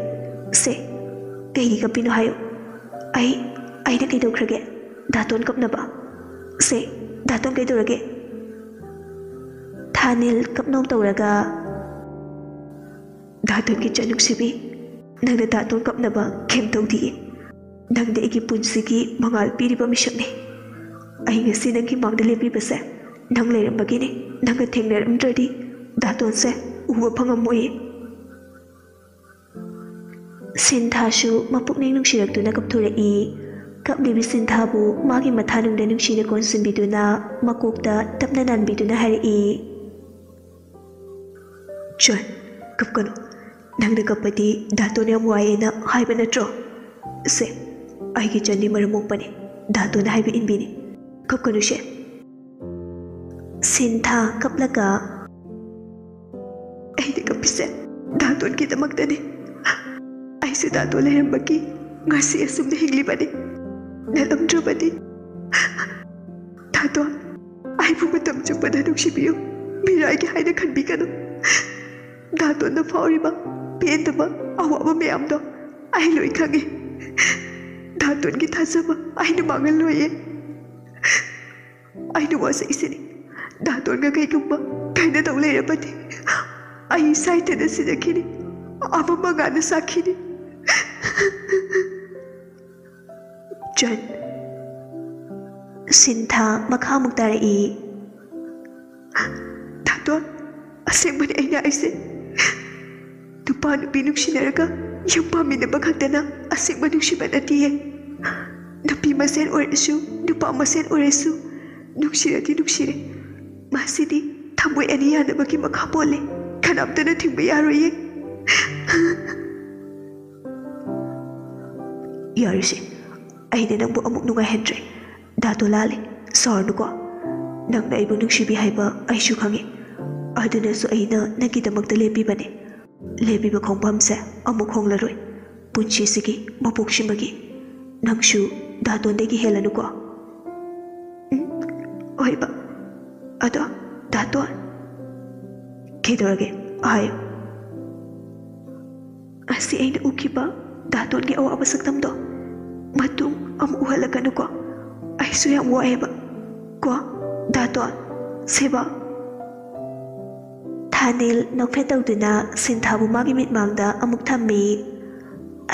ꯁꯦ, ꯀꯩꯒꯤ ꯀꯞꯄꯤꯅꯣ ꯍꯥꯏꯌꯨ꯫ ꯑꯩ, ꯑꯩꯅ ꯀꯩꯗꯧꯈ꯭ꯔꯒꯦ ꯙꯥꯇꯣꯟ ꯀꯞꯅꯕ? ꯁꯦ, ꯙꯥꯇꯣꯟ ꯀꯩꯗꯧꯔꯒꯦ?" ꯊꯥꯅꯤꯜ ꯀꯞꯅꯧ ꯇꯧꯔꯒ, "ꯙꯥꯇꯣꯟꯒꯤ ꯏꯆꯟ ꯅꯨꯡꯁꯤꯕꯤ, ꯅꯪꯅ ꯙꯥꯇꯣꯟ ꯀꯞꯅꯕ ꯀꯩꯝ ꯇꯧꯗꯤꯌꯦ꯫ ꯅꯪꯗꯤ ꯑꯩꯒꯤ ꯄꯨꯟꯁꯤꯒꯤ ꯃꯉꯥꯜ ꯄꯤꯔꯤꯕ ꯃꯤꯁꯛꯅꯤ꯫ ꯑꯩ ꯉꯁꯤ ꯅꯪꯒꯤ ꯃꯥꯡꯗ ꯂꯦꯞꯄꯤꯕꯁꯦ ꯅꯪ ꯂꯩꯔꯝꯕꯒꯤꯅꯤ꯫ ꯅꯪꯒ ꯊꯦꯡꯅꯔꯝꯗ꯭ꯔꯗꯤ ꯗꯥꯇꯣꯟꯁꯦ ꯎꯕ ꯐꯪꯉꯝꯃꯣꯏꯌꯦ꯫ ꯁꯤꯟꯊꯥꯁꯨ ꯃꯄꯨꯛꯅꯤꯡ ꯅꯨꯡꯁꯤꯔꯛꯇꯨꯅ ꯀꯞꯊꯣꯔꯛꯏ꯫ ꯀꯞꯂꯤꯕꯤ ꯁꯤꯟꯊꯥꯕꯨ ꯃꯥꯒꯤ ꯃꯊꯥꯅꯨꯡꯗ ꯅꯨꯡꯁꯤꯅ ꯀꯣꯟꯁꯤꯟꯕꯤꯗꯨꯅ ꯃꯀꯣꯛꯇ ꯇꯞꯅ ꯅꯥꯟꯕꯤꯗꯨꯅ ꯍꯥꯏꯔꯛꯏ, "ꯖꯣꯟ, ꯀꯞꯀꯅꯨ꯫ ꯅꯪꯅ ꯀꯞꯄꯗꯤ ꯗꯥꯇꯣꯟ ꯌꯥꯝ ꯋꯥꯏꯌꯦꯅ ꯍꯥꯏꯕ ꯅꯠꯇ꯭ꯔꯣ? ꯁꯦ, ꯑꯩꯒꯤ ꯖꯟꯗꯤ ꯃꯔꯝ ꯃꯣꯛꯄꯅꯤ꯫ ꯗꯥꯇꯣꯟꯅ ꯍꯥꯏꯕ ꯏꯟꯕꯤꯅꯤ꯫ ꯀꯞꯀꯅꯨꯁꯦ꯫" ꯁꯤꯟꯊꯥ ꯀꯞꯂꯒ, "ꯑꯩꯅ ꯀꯞꯄꯤꯁꯦ ꯗꯥꯇꯣꯟꯒꯤꯗꯃꯛꯇꯅꯤ꯫ ꯑꯩꯁꯨ ꯗꯥꯇꯣꯟ ꯂꯩꯔꯝꯕꯒꯤ ꯉꯁꯤ ꯑꯁꯨꯝꯅ ꯍꯤꯡꯂꯤꯕꯅꯤ꯫ ꯅꯠꯂꯝꯗ꯭ꯔꯕꯗꯤ ꯗꯥꯇꯣꯟ, ꯑꯩꯕꯨ ꯃꯇꯝ ꯆꯨꯞꯄꯗ ꯅꯨꯡꯁꯤꯕꯤꯌꯨ꯫ ꯃꯤꯔꯥꯏꯒꯤ ꯍꯥꯏꯅ ꯈꯟꯕꯤꯒꯅꯨ꯫ ꯗꯥꯇꯣꯟꯅ ꯐꯥꯎꯔꯤꯕ ꯄꯦꯟꯗꯕ, ꯑꯋꯥꯕ ꯃꯌꯥꯝꯗꯣ ꯑꯩ ꯂꯣꯏ ꯈꯪꯉꯤ꯫ ꯗꯥꯇꯣꯟꯒꯤ ꯊꯥꯖꯕ ꯑꯩꯅ ꯃꯥꯡꯍꯜꯂꯣꯏꯌꯦ꯫ ꯑꯩꯅ ꯋꯥꯁꯛꯏꯁꯤꯅꯤ꯫ ꯗꯥꯇꯣꯟꯒ ꯀꯩꯒꯨꯝꯕ ꯀꯥꯏꯅꯗꯧ ꯂꯩꯔꯕꯗꯤ ꯑꯩ ꯏꯁꯥ ꯏꯊꯟꯗ ꯁꯤꯖꯈꯤꯅꯤ꯫ ꯑꯃ ꯃꯉꯥꯅ ꯁꯥꯈꯤꯅꯤ꯫" ꯖꯟ꯫ ꯁꯤꯟꯊꯥ ꯃꯈꯥ ꯑꯃꯨꯛ ꯇꯥꯔꯛꯏ꯫ ꯗꯥꯇꯣꯟ, ꯑꯁꯦꯡꯕꯅꯤ ꯑꯩꯅ ꯍꯥꯏꯁꯦ꯫ ꯅꯨꯄꯥ ꯅꯨꯄꯤ ꯅꯨꯡꯁꯤꯅꯔꯒ ꯌꯨꯝ ꯄꯥꯟꯃꯤꯟꯅꯕ ꯈꯛꯇꯅ ꯑꯁꯦꯡꯕ ꯅꯨꯡꯁꯤꯕ ꯅꯠꯇꯤꯌꯦ꯫ ꯅꯨꯄꯤ ꯃꯁꯦꯟ ꯑꯣꯏꯔꯁꯨ, ꯅꯨꯄꯥ ꯃꯁꯦꯟ ꯑꯣꯏꯔꯁꯨ, ꯅꯨꯡꯁꯤꯔꯗꯤ ꯅꯨꯡꯁꯤꯔꯦ꯫ ꯃꯁꯤꯗꯤ ꯊꯃꯣꯏ ꯑꯅꯤ ꯌꯥꯅꯕꯒꯤ ꯃꯈꯥ ꯄꯣꯜꯂꯦ꯫ ꯀꯅꯥꯝꯇꯅ ꯊꯤꯡꯕ ꯌꯥꯔꯣꯏꯌꯦ꯫ ꯌꯥꯔꯤꯁꯦ, ꯑꯩꯅ ꯅꯪꯕꯨ ꯑꯃꯨꯛ ꯅꯨꯡꯉꯥꯏꯍꯟꯗ꯭ꯔꯦ꯫ ꯗꯥꯇꯣ ꯂꯥꯜꯂꯦ, ꯁꯥꯎꯔꯅꯨꯀꯣ꯫ ꯅꯪꯅ ꯑꯩꯕꯨ ꯅꯨꯡꯁꯤꯕꯤ ꯍꯥꯏꯕ ꯑꯩꯁꯨ ꯈꯪꯉꯤ꯫ ꯑꯗꯨꯅꯁꯨ ꯑꯩꯅ ꯅꯪꯒꯤꯗꯃꯛꯇ ꯂꯦꯞꯄꯤꯕꯅꯦ꯫ ꯂꯦꯞꯄꯤꯕ ꯈꯣꯡꯐꯝꯁꯦ ꯑꯃꯨꯛ ꯍꯣꯡꯂꯔꯣꯏ꯫ ꯄꯨꯟꯁꯤꯁꯤꯒꯤ ꯃꯄꯣꯛꯁꯤꯃꯒꯤ꯫ ꯅꯪꯁꯨ ꯗꯥꯇꯣꯟꯗꯒꯤ ꯍꯦꯜꯂꯅꯨꯀꯣ꯫ ꯎꯝ, ꯍꯣꯏꯕ꯫ ꯑꯗꯣ, ꯗꯥꯇꯣꯟ꯫ ꯀꯩꯗꯧꯔꯒꯦ? ꯍꯥꯏꯌꯨ꯫ ꯑꯁꯤ ꯑꯩꯅ ꯎꯈꯤꯕ ꯗꯥꯇꯣꯟꯒꯤ ꯑꯋꯥꯕ ꯁꯛꯇꯝꯗꯣ ꯃꯇꯨꯡ ꯑꯃꯨꯛ ꯎꯍꯜꯂꯛꯀꯅꯨꯀꯣ꯫ ꯑꯩꯁꯨ ꯌꯥꯝ ꯋꯥꯏꯌꯦꯕ꯫ ꯀꯣ, ꯗꯥꯇꯣꯟ, ꯁꯦꯕꯥ꯫ ꯊꯥꯅꯤꯜ ꯅꯣꯛꯐꯦꯠ ꯇꯧꯗꯨꯅ ꯁꯤꯟꯊꯥꯕꯨ ꯃꯥꯒꯤ ꯃꯤꯠꯃꯥꯡꯗ ꯑꯃꯨꯛ ꯊꯝꯃꯤ꯫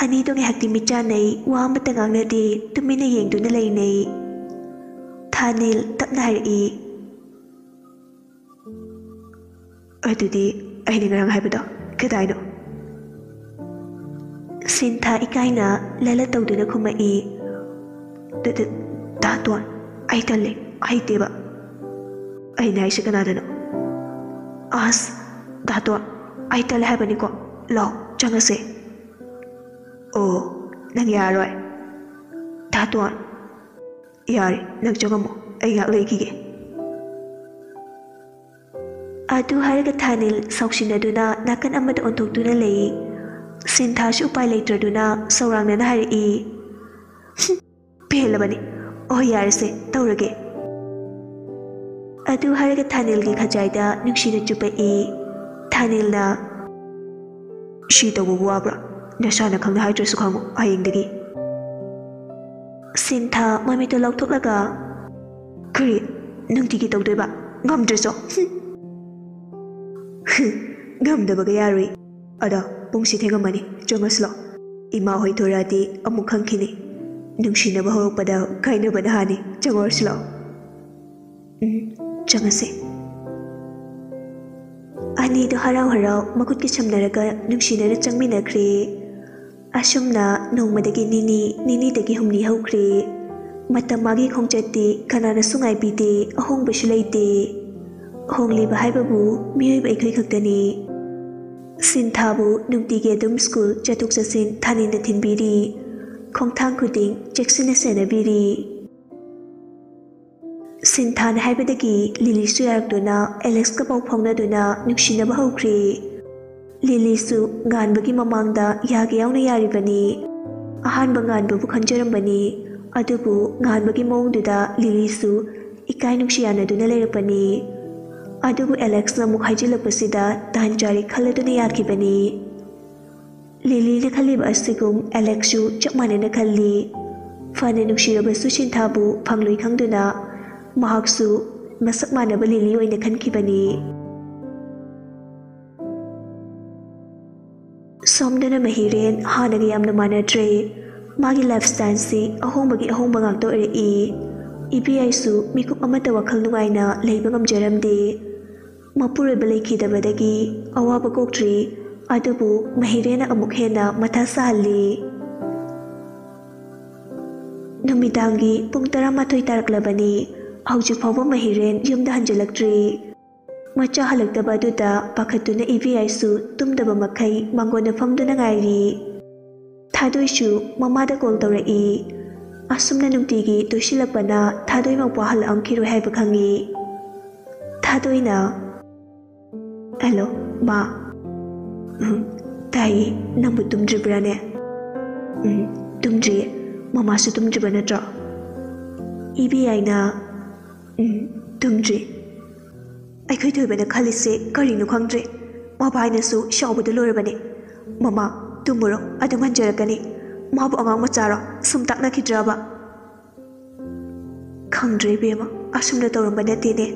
ꯑꯅꯤꯗꯣ ꯉꯥꯏꯍꯥꯛꯇꯤ ꯃꯤꯠ ꯆꯥꯟꯅꯩ, ꯋꯥ ꯑꯃꯠꯇ ꯉꯥꯡꯅꯗꯦ, ꯇꯨꯃꯤꯟꯅ ꯌꯦꯡꯗꯨꯅ ꯂꯩꯅꯩ꯫ ꯊꯥꯅꯤꯜ ꯇꯞꯅ ꯍꯥꯏꯔꯛꯏ, ꯑꯗꯨꯗꯤ ꯑꯩꯅ ꯉꯔꯥꯡ ꯍꯥꯏꯕꯗꯣ ꯀꯗꯥꯏꯅꯣ? ꯁꯤꯟꯊꯥ ꯏꯀꯥꯏꯅ ꯂꯂꯠ ꯇꯧꯗꯨꯅ ꯈꯨꯝꯃꯛꯏ꯫ "ꯗ-, ꯗ-, ꯗꯥꯇꯣꯟ, ꯑꯩ ꯇꯜꯂꯦ, ꯍꯩꯇꯦꯕ꯫" "ꯑꯩꯅ ꯍꯥꯏꯁꯦ ꯀꯅꯥꯗꯅꯣ?" "ꯑꯁ, ꯗꯥꯇꯣꯟ, ꯑꯩ ꯇꯜꯂꯦ ꯍꯥꯏꯕꯅꯤꯀꯣ꯫ ꯂꯥꯎ, ꯆꯪꯉꯁꯦ꯫" "ꯑꯣ, ꯅꯪ ꯌꯥꯔꯔꯣꯏ?" "ꯗꯥꯇꯣꯟ꯫" "ꯌꯥꯔꯦ, ꯅꯪ ꯆꯪꯉꯝꯃꯣ, ꯑꯩ ꯉꯥꯏꯍꯥꯛ ꯂꯩꯈꯤꯒꯦ꯫" ꯑꯗꯨ ꯍꯥꯏꯔꯒ ꯊꯥꯅꯤꯜ ꯁꯥꯎꯁꯤꯟꯅꯗꯨꯅ ꯅꯥꯀꯟ ꯑꯃꯗ ꯑꯣꯟꯊꯣꯛꯇꯨꯅ ꯂꯩ꯫ ꯁꯤꯟꯊꯥꯁꯨ ꯎꯄꯥꯏ ꯂꯩꯇ꯭ꯔꯗꯨꯅ ꯁꯧꯔꯥꯡꯅꯅ ꯍꯥꯏꯔꯛꯏ, "ꯍꯨꯝ, ꯄꯦꯜꯂꯕꯅꯤ꯫ ꯑꯣ, ꯌꯥꯔꯦꯁꯦ, ꯇꯧꯔꯒꯦ꯫" ꯑꯗꯨ ꯍꯥꯏꯔꯒ ꯊꯥꯅꯤꯜꯒꯤ ꯈꯖꯥꯏꯗ ꯅꯨꯡꯁꯤꯅ ꯆꯨꯞꯄꯛꯏ꯫ ꯊꯥꯅꯤꯜꯅ, "ꯁꯤ ꯇꯧꯕꯕꯨ ꯋꯥꯕ꯭ꯔꯥ? ꯅꯁꯥꯅ ꯈꯪꯅ ꯍꯥꯏꯗ꯭ꯔꯁꯨ ꯈꯪꯉꯨ ꯍꯌꯦꯡꯗꯒꯤ꯫" ꯁꯤꯟꯊꯥ ꯃꯃꯤꯠꯇꯣ ꯂꯥꯎꯊꯣꯛꯂꯒ, "ꯀꯔꯤ? ꯅꯨꯡꯇꯤꯒꯤ ꯇꯧꯗꯣꯏꯕ? ꯉꯝꯗ꯭ꯔꯁꯨ? ꯍꯨꯝ!" "ꯉꯝꯗꯕꯒ ꯌꯥꯔꯣꯏ꯫ ꯑꯗꯣ ꯄꯨꯡꯁꯤ ꯊꯦꯡꯉꯝꯃꯅꯤ, ꯆꯪꯉꯁꯤ ꯂꯥꯛꯑꯣ꯫ ꯏꯃꯥ ꯍꯣꯏ ꯊꯣꯔꯛꯑꯗꯤ ꯑꯃꯨꯛ ꯈꯪꯈꯤꯅꯤ꯫ ꯅꯨꯡꯁꯤꯅꯕ ꯍꯧꯔꯛꯄꯗ ꯀꯥꯏꯅꯕꯅ ꯍꯥꯟꯅꯤ, ꯆꯪꯉꯨꯔꯁꯤ ꯂꯥꯛꯑꯣ꯫" "ꯎꯝ, ꯆꯪꯉꯁꯦ꯫" ꯑꯅꯤꯗꯣ ꯍꯔꯥꯎ ꯍꯔꯥꯎ ꯃꯈꯨꯠꯀ ꯁꯝꯅꯔꯒ ꯅꯨꯡꯁꯤꯅꯅ ꯆꯪꯃꯤꯟꯅꯈ꯭ꯔꯦ꯫ ꯑꯁꯨꯝꯅ ꯅꯣꯡꯃꯗꯒꯤ ꯅꯤꯅꯤ, ꯅꯤꯅꯤꯗꯒꯤ ꯍꯨꯝꯅꯤ ꯍꯧꯈ꯭ꯔꯦ꯫ ꯃꯇꯝ ꯃꯥꯒꯤ ꯈꯣꯡꯆꯠꯇꯤ ꯀꯅꯥꯅꯁꯨ ꯉꯥꯏꯕꯤꯗꯦ, ꯑꯍꯣꯡꯕꯁꯨ ꯂꯩꯇꯦ꯫ ꯍꯣꯡꯂꯤꯕ ꯍꯥꯏꯕꯕꯨ ꯃꯤꯑꯣꯏꯕ ꯑꯩꯈꯣꯏ ꯈꯛꯇꯅꯤ꯫ ꯁꯤꯟꯊꯥꯕꯨ ꯅꯨꯡꯇꯤꯒꯤ ꯑꯗꯨꯝ ꯁ꯭ꯀꯨꯜ ꯆꯠꯊꯣꯛ ꯆꯠꯁꯤꯟ ꯊꯥꯅꯤꯟꯗ ꯊꯤꯟꯕꯤꯔꯤ, ꯈꯣꯡꯊꯥꯡ ꯈꯨꯗꯤꯡ ꯆꯦꯛꯁꯤꯟꯅ ꯁꯦꯟꯅꯕꯤꯔꯤ꯫ ꯁꯤꯟꯊꯥꯅ ꯍꯥꯏꯕꯗꯒꯤ ꯂꯤꯂꯤꯁꯨ ꯌꯥꯔꯛꯇꯨꯅ ꯑꯦꯂꯦꯛꯁꯀ ꯄꯥꯎ ꯐꯥꯎꯅꯗꯨꯅ ꯅꯨꯡꯁꯤꯅꯕ ꯍꯧꯈ꯭ꯔꯦ꯫ ꯂꯤꯂꯤꯁꯨ ꯉꯥꯟꯕꯒꯤ ꯃꯃꯥꯡꯗ ꯌꯥꯒꯦ ꯌꯥꯎꯅ ꯌꯥꯔꯤꯕꯅꯤ꯫ ꯑꯍꯥꯟꯕ ꯉꯥꯟꯕꯕꯨ ꯈꯟꯖꯔꯝꯕꯅꯤ, ꯑꯗꯨꯕꯨ ꯉꯥꯟꯕꯒꯤ ꯃꯑꯣꯡꯗꯨꯗ ꯂꯤꯂꯤꯁꯨ ꯏꯀꯥꯏ ꯅꯨꯡꯁꯤ ꯌꯥꯅꯗꯨꯅ ꯂꯩꯔꯛꯄꯅꯤ꯫ ꯑꯗꯨꯕꯨ ꯑꯦꯂꯦꯛꯁꯅ ꯑꯃꯨꯛ ꯍꯥꯏꯖꯤꯜꯂꯛꯄꯁꯤꯗ ꯇꯥꯟ ꯆꯥꯔꯦ ꯈꯜꯂꯗꯨꯅ ꯌꯥꯈꯤꯕꯅꯤ꯫ ꯂꯤꯂꯤꯅ ꯈꯜꯂꯤꯕ ꯑꯁꯤꯒꯨꯝ ꯑꯦꯂꯦꯛꯁꯁꯨ ꯆꯞ ꯃꯥꯟꯅꯅ ꯈꯜꯂꯤ꯫ ꯐꯅ ꯅꯨꯡꯁꯤꯔꯕꯁꯨ ꯁꯤꯟꯊꯥꯕꯨ ꯐꯪꯂꯣꯏ ꯈꯪꯗꯨꯅ ꯃꯍꯥꯛꯁꯨ ꯃꯁꯛ ꯃꯥꯟꯅꯕ ꯂꯤꯂꯤ ꯑꯣꯏꯅ ꯈꯟꯈꯤꯕꯅꯤ꯫ ꯁꯣꯝꯗꯅ ꯃꯍꯤꯔꯦꯟ ꯍꯥꯟꯅꯒ ꯌꯥꯝꯅ ꯃꯥꯟꯅꯗ꯭ꯔꯦ꯫ ꯃꯥꯒꯤ ꯂꯥꯏꯐ ꯁ꯭ꯇꯥꯏꯜꯁꯤ ꯑꯍꯣꯡꯕꯒꯤ ꯑꯍꯣꯡꯕ ꯉꯥꯛꯇ ꯑꯣꯏꯔꯛꯏ꯫ ꯏꯕꯦꯌꯥꯏꯁꯨ ꯃꯤꯀꯨꯞ ꯑꯃꯠꯇ ꯋꯥꯈꯜ ꯅꯨꯡꯉꯥꯏꯅ ꯂꯩꯕ ꯉꯝꯖꯔꯝꯗꯦ꯫ ꯃꯄꯨꯔꯣꯏꯕ ꯂꯩꯈꯤꯗꯕꯗꯒꯤ ꯑꯋꯥꯕ ꯀꯣꯛꯇ꯭ꯔꯤ, ꯑꯗꯨꯕꯨ ꯃꯍꯤꯔꯦꯟꯅ ꯑꯃꯨꯛ ꯍꯦꯟꯅ ꯃꯊꯥ ꯁꯥꯍꯜꯂꯤ꯫ ꯅꯨꯃꯤꯗꯥꯡꯒꯤ ꯄꯨꯡ ꯇꯔꯥꯃꯥꯊꯣꯏ ꯇꯥꯔꯛꯂꯕꯅꯤ꯫ ꯍꯧꯖꯤꯛ ꯐꯥꯎꯕ ꯃꯍꯤꯔꯦꯟ ꯌꯨꯝꯗ ꯍꯟꯖꯤꯜꯂꯛꯇ꯭ꯔꯤ꯫ ꯃꯆꯥ ꯍꯜꯂꯛꯇꯕ ꯑꯗꯨꯗ ꯄꯥꯈꯠꯇꯨꯅ ꯏꯕꯦꯌꯥꯏꯁꯨ ꯇꯨꯝꯗꯕ ꯃꯈꯩ ꯃꯥꯡꯒꯣꯟꯗ ꯐꯝꯗꯨꯅ ꯉꯥꯏꯔꯤ꯫ ꯊꯥꯗꯣꯏꯁꯨ ꯃꯃꯥꯗ ꯀꯣꯜ ꯇꯧꯔꯛꯏ꯫ ꯑꯁꯨꯝꯅ ꯅꯨꯡꯇꯤꯒꯤ ꯇꯣꯏꯁꯤꯜꯂꯛꯄꯅ ꯊꯥꯗꯣꯏ ꯃꯧꯄ꯭ꯋꯥ ꯍꯜꯂꯛꯑꯝꯈꯤꯔꯣꯏ ꯍꯥꯏꯕ ꯈꯪꯉꯤ꯫ ꯊꯥꯗꯣꯏꯅ, "ꯍꯜꯂꯣ, ꯃꯥ꯫" "ꯎꯝ, ꯇꯥꯏꯌꯦ꯫ ꯅꯪꯕꯨ ꯇꯨꯝꯗ꯭ꯔꯤꯕ꯭ꯔꯥꯅꯦ?" "ꯎꯝ, ꯇꯨꯝꯗ꯭ꯔꯤꯌꯦ꯫ ꯃꯃꯥꯁꯨ ꯇꯨꯝꯗ꯭ꯔꯤꯕ ꯅꯠꯇ꯭ꯔꯣ?" ꯏꯕꯦꯌꯥꯏꯅ, "ꯎꯝ, ꯇꯨꯝꯗ꯭ꯔꯤ꯫" ꯑꯩꯈꯣꯏ ꯊꯣꯏꯕꯅ ꯈꯜꯂꯤꯁꯦ ꯀꯔꯤꯅꯣ ꯈꯪꯗ꯭ꯔꯦ꯫ ꯃꯕꯥꯏꯅꯁꯨ ꯁꯥꯎꯕꯗ ꯂꯣꯏꯔꯕꯅꯦ꯫ "ꯃꯃꯥ, ꯇꯨꯝꯃꯨꯔꯣ, ꯑꯗꯨꯝ ꯍꯟꯖꯔꯛꯀꯅꯤ꯫ ꯃꯥꯕꯨ ꯑꯉꯥꯡ ꯃꯆꯥꯔꯣ? ꯁꯨꯝ ꯇꯥꯛꯅꯈꯤꯗ꯭ꯔꯕ?" "ꯈꯪꯗ꯭ꯔꯦ ꯏꯕꯦꯝꯃ, ꯑꯁꯨꯝꯅ ꯇꯧꯔꯝꯕ ꯅꯠꯇꯦꯅꯦ꯫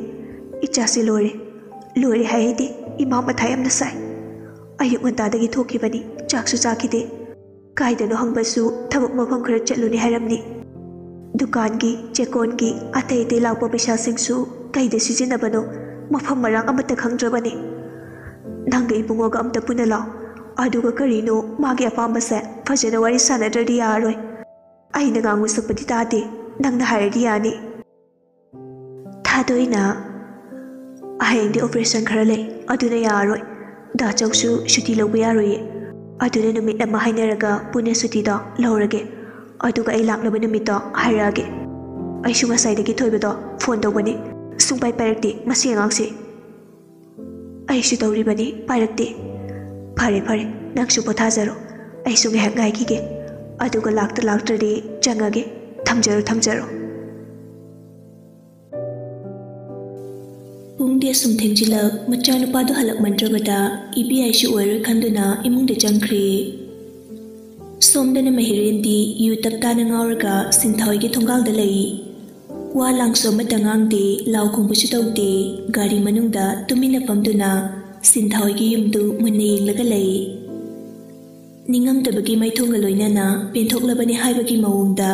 ꯏꯆꯥꯁꯤ ꯂꯣꯏꯔꯦ꯫ ꯂꯣꯏꯔꯦ ꯍꯥꯏ ꯍꯥꯏꯗꯤ ꯏꯃꯥ ꯃꯊꯥ ꯌꯥꯝꯅ ꯁꯥꯏ꯫ ꯑꯌꯨꯛ ꯉꯟꯇꯥꯗꯒꯤ ꯊꯣꯛꯈꯤꯕꯅꯤ, ꯆꯥꯛꯁꯨ ꯆꯥꯈꯤꯗꯦ꯫ ꯀꯥꯏꯗꯅꯣ ꯍꯪꯕꯁꯨ ꯊꯕꯛ ꯃꯐꯝ ꯈꯔ ꯆꯠꯂꯨꯅꯤ ꯍꯥꯏꯔꯝꯅꯤ꯫ ꯗꯨꯀꯥꯟꯒꯤ, ꯆꯦꯀꯣꯟꯒꯤ, ꯑꯇꯩ ꯑꯇꯩ ꯂꯥꯛꯄ ꯄꯩꯁꯥꯁꯤꯡꯁꯨ ꯀꯩꯗ ꯁꯤꯖꯤꯟꯅꯕꯅꯣ ꯃꯐꯝ ꯃꯔꯥꯡ ꯑꯃꯠꯇ ꯈꯪꯗ꯭ꯔꯕꯅꯤ꯫ ꯅꯪꯒ ꯏꯕꯨꯡꯉꯣꯒ ꯑꯝꯇ ꯄꯨꯟꯅ ꯂꯥꯛꯑꯣ, ꯑꯗꯨꯒ ꯀꯔꯤꯅꯣ ꯃꯥꯒꯤ ꯑꯄꯥꯝꯕꯁꯦ ꯐꯖꯅ ꯋꯥꯔꯤ ꯁꯥꯟꯅꯗ꯭ꯔꯗꯤ ꯌꯥꯔꯔꯣꯏ꯫ ꯑꯩꯅ ꯉꯥꯡꯕ ꯁꯛꯄꯗꯤ ꯇꯥꯗꯦ, ꯅꯪꯅ ꯍꯥꯏꯔꯗꯤ ꯌꯥꯅꯤ꯫" ꯊꯥꯗꯣꯏꯅ, "ꯍꯌꯦꯡꯗꯤ ꯑꯣꯄꯔꯦꯁꯟ ꯈꯔ ꯂꯩ, ꯑꯗꯨꯅ ꯌꯥꯔꯔꯣꯏ꯫ ꯗꯥ ꯆꯧꯁꯨ ꯁꯨꯇꯤ ꯂꯧꯕ ꯌꯥꯔꯣꯏꯌꯦ꯫ ꯑꯗꯨꯅ ꯅꯨꯃꯤꯠ ꯑꯃ ꯍꯥꯏꯅꯔꯒ ꯄꯨꯟꯅ ꯁꯨꯇꯤꯗꯣ ꯂꯧꯔꯒꯦ꯫ ꯑꯗꯨꯒ ꯑꯩ ꯂꯥꯛꯅꯕ ꯅꯨꯃꯤꯠꯇꯣ ꯍꯥꯏꯔꯛꯑꯒꯦ꯫ ꯑꯩꯁꯨ ꯉꯁꯥꯏꯗꯒꯤ ꯊꯣꯏꯕꯗꯣ ꯐꯣꯟ ꯇꯧꯕꯅꯤ, ꯁꯨꯡꯄꯥꯏ ꯄꯥꯏꯔꯛꯇꯦ ꯃꯁꯤ ꯑꯉꯥꯡꯁꯦ꯫" "ꯑꯩꯁꯨ ꯇꯧꯔꯤꯕꯅꯤ, ꯄꯥꯏꯔꯛꯇꯦ꯫" "ꯐꯔꯦ, ꯐꯔꯦ, ꯅꯪꯁꯨ ꯄꯣꯊꯥꯖꯔꯣ꯫ ꯑꯩꯁꯨ ꯉꯥꯏꯍꯥꯛ ꯉꯥꯏꯈꯤꯒꯦ꯫ ꯑꯗꯨꯒ ꯂꯥꯛꯇ ꯂꯥꯛꯇ꯭ꯔꯗꯤ ꯆꯪꯉꯒꯦ꯫ ꯊꯝꯖꯔꯣ, ꯊꯝꯖꯔꯣ꯫" ꯄꯨꯡꯗꯤ ꯑꯁꯨꯝ ꯊꯦꯡꯖꯤꯜꯂꯛ, ꯃꯆꯥꯅꯨꯄꯥꯗꯨ ꯍꯜꯂꯛꯃꯟꯗ꯭ꯔꯕꯗ ꯏꯕꯦꯌꯥꯏꯁꯨ ꯑꯣꯏꯔꯣꯏ ꯈꯟꯗꯨꯅ ꯏꯃꯨꯡꯗ ꯆꯪꯈ꯭ꯔꯦ꯫ ꯁꯣꯝꯗꯅ ꯃꯍꯤꯔꯦꯟꯗꯤ ꯌꯨ ꯇꯞ ꯇꯥꯅ ꯉꯥꯎꯔꯒ ꯁꯤꯟꯊꯥꯍꯣꯏꯒꯤ ꯊꯣꯡꯒꯥꯜꯗ ꯂꯩ꯫ ꯋꯥ ꯂꯥꯡꯁꯨ ꯑꯃꯠꯇ ꯉꯥꯡꯗꯦ, ꯂꯥꯎ ꯈꯣꯡꯕꯁꯨ ꯇꯧꯗꯦ꯫ ꯒꯥꯔꯤ ꯃꯅꯨꯡꯗ ꯇꯨꯃꯤꯟꯅ ꯐꯝꯗꯨꯅ ꯁꯤꯟꯊꯥꯍꯣꯏꯒꯤ ꯌꯨꯝꯗꯨ ꯃꯨꯟꯅ ꯌꯦꯡꯂꯒ ꯂꯩ꯫ ꯅꯤꯡꯉꯝꯗꯕꯒꯤ ꯃꯥꯏꯊꯣꯡꯒ ꯂꯣꯏꯅꯅ ꯄꯦꯟꯊꯣꯛꯂꯕꯅꯤ ꯍꯥꯏꯕꯒꯤ ꯃꯑꯣꯡꯗ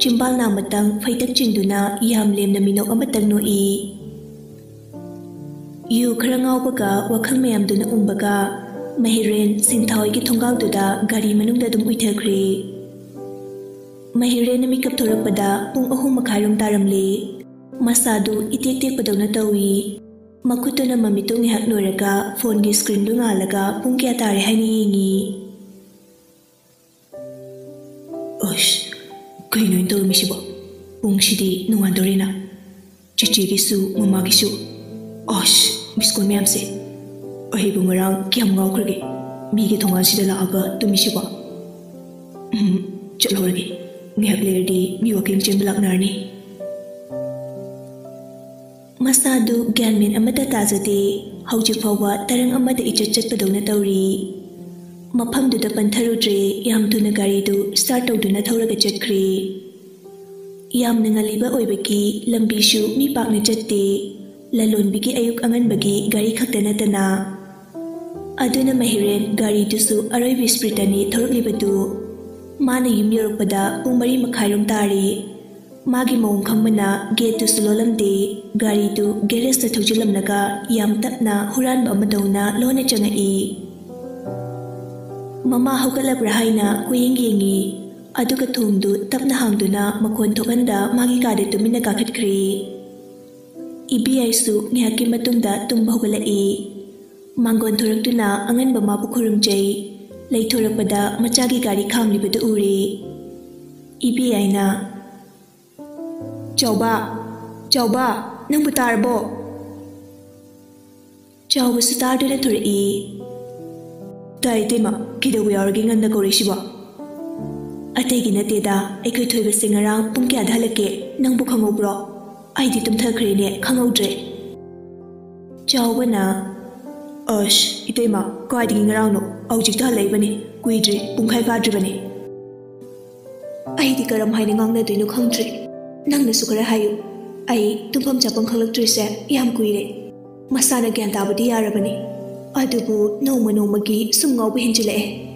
ꯆꯤꯝꯕꯥꯜ ꯅꯥꯃꯇꯪ ꯐꯩꯇꯛ ꯆꯤꯡꯗꯨꯅ ꯌꯥꯝ ꯂꯦꯝꯅ ꯃꯤꯅꯣꯛ ꯑꯃꯇꯪ ꯅꯣꯛꯏ꯫ ꯌꯨ ꯈꯔ ꯉꯥꯎꯕꯒ ꯋꯥꯈꯜ ꯃꯌꯥꯝꯗꯨꯅ ꯎꯝꯕꯒ ꯃꯍꯤꯔꯦꯟ ꯁꯤꯟꯊꯥ ꯍꯣꯏꯒꯤ ꯊꯣꯡꯒꯥꯜꯗꯨꯗ ꯒꯥꯔꯤ ꯃꯅꯨꯡꯗ ꯑꯗꯨꯝ ꯎꯏꯊꯈ꯭ꯔꯦ꯫ ꯃꯍꯤꯔꯦꯟꯅ ꯃꯤꯀꯞ ꯊꯣꯔꯛꯄꯗ ꯄꯨꯡ ꯑꯍꯨꯝ ꯃꯈꯥꯏꯔꯣꯝ ꯇꯥꯔꯝꯂꯦ꯫ ꯃꯁꯥꯗꯨ ꯏꯇꯦꯛ ꯇꯦꯛꯄꯗꯧꯅ ꯇꯧꯏ꯫ ꯃꯈꯨꯠꯇꯨꯅ ꯃꯃꯤꯠꯇꯨ ꯉꯥꯏꯍꯥꯛ ꯅꯣꯏꯔꯒ ꯐꯣꯟꯒꯤ ꯁ꯭ꯀ꯭ꯔꯤꯟꯗꯨ ꯉꯥꯜꯂꯒ ꯄꯨꯡ ꯀꯌꯥ ꯇꯥꯔꯦ ꯍꯥꯏꯅ ꯌꯦꯡꯉꯤ꯫ ꯑꯁ, ꯀꯩꯅꯣ ꯑꯩꯅ ꯇꯧꯔꯝꯃꯤꯁꯤꯕꯣ? ꯄꯨꯡꯁꯤꯗꯤ ꯅꯣꯡꯉꯥꯟꯗꯧꯔꯦꯅ꯫ ꯆꯤꯆꯦꯒꯤꯁꯨ ꯃꯃꯥꯒꯤꯁꯨ꯫ ꯑꯁ, ꯃꯤꯁ ꯀꯣꯜ ꯃꯌꯥꯝꯁꯦ꯫ ꯑꯩꯕꯨ ꯉꯔꯥꯡ ꯀꯌꯥꯝ ꯉꯥꯎꯈ꯭ꯔꯒꯦ? ꯃꯤꯒꯤ ꯊꯣꯡꯒꯥꯜꯁꯤꯗ ꯂꯥꯛꯑꯒ ꯇꯨꯝꯃꯤꯁꯤꯕꯣ? ꯎꯝ, ꯆꯠꯍꯧꯔꯒꯦ꯫ ꯉꯥꯏꯍꯥꯛ ꯂꯩꯔꯗꯤ ꯃꯤ ꯋꯥꯀꯤꯡ ꯆꯦꯟꯕ ꯂꯥꯛꯅꯔꯅꯤ꯫ ꯃꯁꯥꯗꯨ ꯒ꯭ꯌꯥꯟ ꯃꯦꯟ ꯑꯃꯠꯇ ꯇꯥꯖꯗꯦ꯫ ꯍꯧꯖꯤꯛ ꯐꯥꯎꯕ ꯇꯔꯪ ꯑꯃꯗ ꯏꯆꯠ ꯆꯠꯄꯗꯧꯅ ꯇꯧꯔꯤ꯫ ꯃꯐꯝꯗꯨꯗ ꯄꯟꯊꯔꯨꯗ꯭ꯔꯦ, ꯌꯥꯝ ꯊꯨꯅ ꯒꯥꯔꯤꯗꯨ ꯁ꯭ꯇꯥꯔꯠ ꯇꯧꯗꯨꯅ ꯊꯧꯔꯒ ꯆꯠꯈ꯭ꯔꯦ꯫ ꯌꯥꯝꯅ ꯉꯜꯂꯤꯕ ꯑꯣꯏꯕꯒꯤ ꯂꯝꯕꯤꯁꯨ ꯃꯤ ꯄꯥꯛꯅ ꯆꯠꯇꯦ꯫ ꯂꯂꯣꯟꯕꯤꯒꯤ ꯑꯌꯨꯛ ꯑꯉꯟꯕꯒꯤ ꯒꯥꯔꯤ ꯈꯛꯇ ꯅꯠꯇꯅ꯫ ꯑꯗꯨꯅ ꯃꯍꯤꯔꯦꯟ ꯒꯥꯔꯤꯗꯨꯁꯨ ꯑꯔꯣꯏꯕ ꯁ꯭ꯄꯤꯗꯇꯅꯤ ꯊꯧꯔꯛꯂꯤꯕꯗꯨ꯫ ꯃꯥꯅ ꯌꯨꯝ ꯌꯧꯔꯛꯄꯗ ꯄꯨꯡ ꯃꯔꯤ ꯃꯈꯥꯏꯔꯣꯝ ꯇꯥꯔꯤ꯫ ꯃꯥꯒꯤ ꯃꯑꯣꯡ ꯈꯪꯕꯅ ꯒꯦꯠꯇꯨꯁꯨ ꯂꯣꯜꯂꯝꯗꯦ꯫ ꯒꯥꯔꯤꯗꯨ ꯒꯦꯔꯦꯖꯇ ꯊꯧꯖꯤꯜꯂꯝꯂꯒ ꯌꯥꯝ ꯇꯞꯅ ꯍꯨꯔꯥꯟꯕ ꯑꯃꯗꯧꯅ ꯂꯣꯟꯅ ꯆꯪꯉꯛꯏ꯫ ꯃꯃꯥ ꯍꯧꯒꯠꯂꯕ꯭ꯔꯥ ꯍꯥꯏꯅ ꯀꯣꯏꯌꯦꯡ ꯌꯦꯡꯉꯤ꯫ ꯑꯗꯨꯒ ꯊꯣꯡꯗꯨ ꯇꯞꯅ ꯍꯥꯡꯗꯨꯅ ꯃꯈꯣꯟ ꯊꯣꯛꯍꯟꯗ ꯃꯥꯒꯤ ꯀꯥꯗ ꯇꯨꯃꯤꯟꯅ ꯀꯥꯈꯠꯈ꯭ꯔꯦ꯫ ꯏꯕꯦꯌꯥꯏꯁꯨ ꯉꯥꯏꯍꯥꯛꯀꯤ ꯃꯇꯨꯡꯗ ꯇꯨꯝꯕ ꯍꯧꯒꯠꯂꯛꯏ꯫ ꯃꯥꯡꯒꯣꯟ ꯊꯣꯔꯛꯇꯨꯅ ꯑꯉꯟꯕ ꯃꯥꯕꯨ ꯈꯨꯔꯨꯝꯖꯩ꯫ ꯂꯩꯊꯣꯔꯛꯄꯗ ꯃꯆꯥꯒꯤ ꯒꯥꯔꯤ ꯈꯥꯝꯂꯤꯕꯗꯨ ꯎꯔꯦ꯫ ꯏꯕꯦꯌꯥꯏꯅ, "ꯆꯥꯎꯕ, ꯆꯥꯎꯕ, ꯅꯪꯕꯨ ꯇꯥꯔꯕꯣ?" ꯆꯥꯎꯕꯁꯨ ꯇꯥꯗꯨꯅ ꯊꯣꯔꯛꯏ꯫ "ꯇꯥꯏ ꯏꯇꯩꯃ, ꯀꯩꯗꯧꯕ ꯌꯥꯎꯔꯒꯦ ꯉꯟꯅ ꯀꯧꯔꯛꯏꯁꯤꯕꯣ?" "ꯑꯇꯩꯒꯤ ꯅꯠꯇꯦꯗ, ꯑꯩꯈꯣꯏ ꯊꯣꯏꯕꯁꯦ ꯉꯔꯥꯡ ꯄꯨꯡ ꯀꯌꯥꯗ ꯍꯜꯂꯛꯀꯦ? ꯅꯪꯕꯨ ꯈꯪꯍꯧꯕ꯭ꯔꯣ? ꯑꯩꯗꯤ ꯇꯨꯝꯊꯈ꯭ꯔꯦꯅꯦ, ꯈꯪꯍꯧꯗ꯭ꯔꯦ꯫" ꯆꯥꯎꯕꯅ, "ꯑꯁ, ꯏꯇꯩꯃ, ꯀꯥꯏꯗꯒꯤ ꯉꯔꯥꯡꯅꯣ? ꯍꯧꯖꯤꯛꯇ ꯍꯜꯂꯛꯏꯕꯅꯤ, ꯀꯨꯏꯗ꯭ꯔꯤ, ꯄꯨꯡꯈꯥꯏ ꯐꯥꯗ꯭ꯔꯤꯕꯅꯤ꯫" ꯑꯩꯗꯤ ꯀꯔꯝ ꯍꯥꯏꯅ ꯉꯥꯡꯅꯗꯣꯏꯅꯣ ꯈꯪꯗ꯭ꯔꯦ꯫ ꯅꯪꯅꯁꯨ ꯈꯔ ꯍꯥꯏꯌꯨ꯫ ꯑꯩ ꯇꯨꯝꯐꯝ ꯆꯥꯐꯝ ꯈꯪꯂꯛꯇ꯭ꯔꯤꯁꯦ ꯌꯥꯝ ꯀꯨꯏꯔꯦ꯫ ꯃꯁꯥꯅ ꯒ꯭ꯌꯥꯟ ꯇꯥꯕꯗꯤ ꯌꯥꯔꯕꯅꯤ, ꯑꯗꯨꯕꯨ ꯅꯣꯡꯃ ꯅꯣꯡꯃꯒꯤ ꯁꯨꯝ ꯉꯥꯎꯕ ꯍꯦꯟꯖꯤꯜꯂꯛꯑꯦ꯫